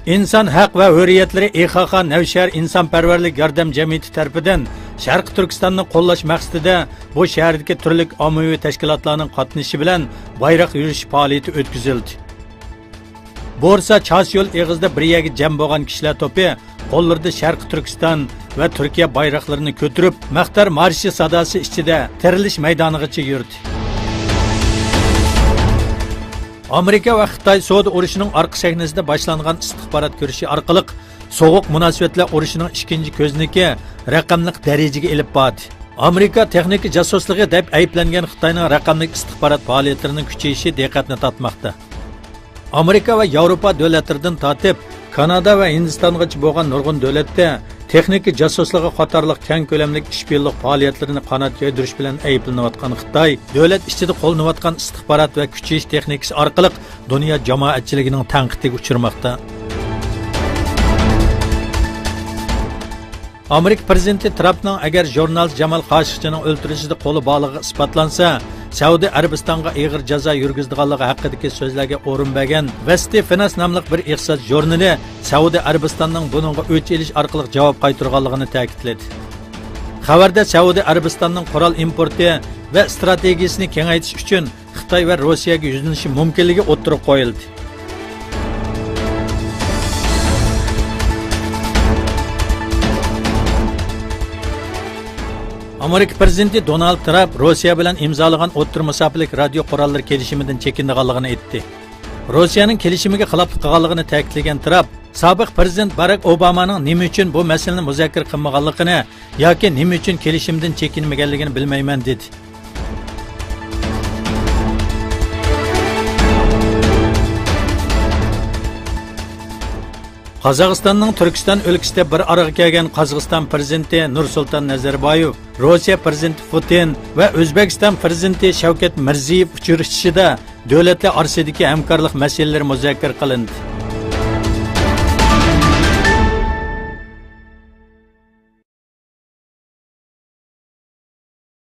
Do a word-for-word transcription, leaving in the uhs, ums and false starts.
ئىنسان ھەق ۋە ھۆرىيەتلىرى ئىخاخا نەۋشەھەر ئىنسانپەرۋەرلىك ياردەم جەمئىيىتى تەرىپىدىن شەرقىي تۈركىستاننى قوللاش مەقسىتىدە بۇ شەھەردىكى تۈرلۈك ئاممىۋى تەشكىلاتلارنىڭ قاتنىشىشى بىلەن بايراق يۈرۈشى پائالىيىتى ئۆتكۈزۈلدى. بورسا چاسيول ئېغىزىدا بىر يەرگە جەم بولغان كىشىلەر توپى قوللىرىدا شەرقىي تۈركىستان ۋە تۈركىيە بايراقلىرىنى كۆتۈرۈپ، مەختەر مارشى ساداسى ئىچىدە تىرىلىش مەيدانىغىچە يۈردى. ئامېرىكا ۋە خىتاي سودا ئۇرۇشىنىڭ ئارقا سەھنىسىدە باشلانغان ئىستىخبارات كۈرىشى ئارقىلىق سوغۇق مۇناسىۋەتلەر ئۇرۇشىنىڭ ئىككىنچى كۆزنىكى رەقەملىك دەرىجىگە ئېلىپ باردى. ئامېرىكا تېخنىكا جاسۇسلۇقى دەپ ئەيىبلەنگەن خىتاينىڭ رەقەملىك ئىستىخبارات پائالىيەتلىرىنىڭ كۈچىيىشى دىققەتنى تارتماقتا. ئامېرىكا ۋە ياۋروپا دۆلەتلىرىدىن تارتىپ، كانادا ۋە ھىندىستانغىچە بولغان نۇرغۇن دۆلەتتە تېخنىكا جاسۇسلۇقى قاتارلىق كەڭ كۆلەملىك ئىشبىرلىق پائالىيەتلىرىنى قانات يايدۇرۇش بىلەن ئەيىبلىنىۋاتقان خىتاي، دۆلەت ئىچىدە قوللىنىۋاتقان ئىستىخبارات ۋە كۈچىيىش تېخنىكىسى ئارقىلىق دۇنيا جامائەتچىلىكىنىڭ تەنقىدىگە ئۇچرىماقتا. ئامېرىكا پىرېزىدېنتى ترامپنىڭ ئەگەر ژۇرنالىست جامال خاشىقچىنىڭ ئۆلتۈرۈلۈشىدە قولى بارلىقى ئىسپاتلانسا، سەئۇدى ئەرەبىستانغا ئېغىر جازا يۈرگۈزىدىغانلىقى ھەققىدىكى سۆزلەرگە ئورۇن بەرگەن ۋەستى فىنانس ناملىق بىر ئىقتىساد ژۇرنىلى سەئۇدى ئەرەبىستاننىڭ بۇنىڭغا ئۆچ ئېلىش ئارقىلىق جاۋاب قايتۇرغانلىقىنى تەكىتلىدى. خەۋەردە سەئۇدى ئەرەبىستاننىڭ قورال ئىمپورتى ۋە ئىستراتېگىيىسىنى كېڭەيتىش ئۈچۈن خىتاي ۋە روسىيەگە يۈزلىنىشى مۇمكىنلىكى ئوتتۇرىغا قويۇلدى. ئامېرىكا پىرېزىدېنتى دونالد ترامپ روسىيە بىلەن ئىمزالىغان ئوتتۇرا مۇساپىلىك رادىيو قوراللىرى كېلىشىمىدىن چېكىنىدىغانلىقىنى ئېيتتى. روسىيەنىڭ كېلىشىمىگە خىلاپلىق قىلغانلىقىنى تەكىتلىگەن ترامپ، سابىق پىرېزىدېنت باراك ئوبامانىڭ نېمە ئۈچۈن بۇ مەسىلىنى مۇزاكىرە قىلمىغانلىقىنى ياكى نېمە ئۈچۈن كېلىشىمدىن چېكىنمىگەنلىكىنى بىلمەيمەن، دېدى. قازاقىستاننىڭ تۈركىستان ئۆلكىسىدە بىر ئارىغا كەلگەن قازاقىستان پىرېزىدېنتى نۇرسۇلتان نەزەربايېۋ، روسىيە پىرېزىدېنتى پۇتىن ۋە ئۆزبېكىستان پىرېزىدېنتى شەۋكەت مىرزىيېۋ ئۇچرىشىشىدا دۆلەتلەر ئارىسىدىكى ھەمكارلىق مەسىلىلىرى مۇزاكىرە قىلىندى.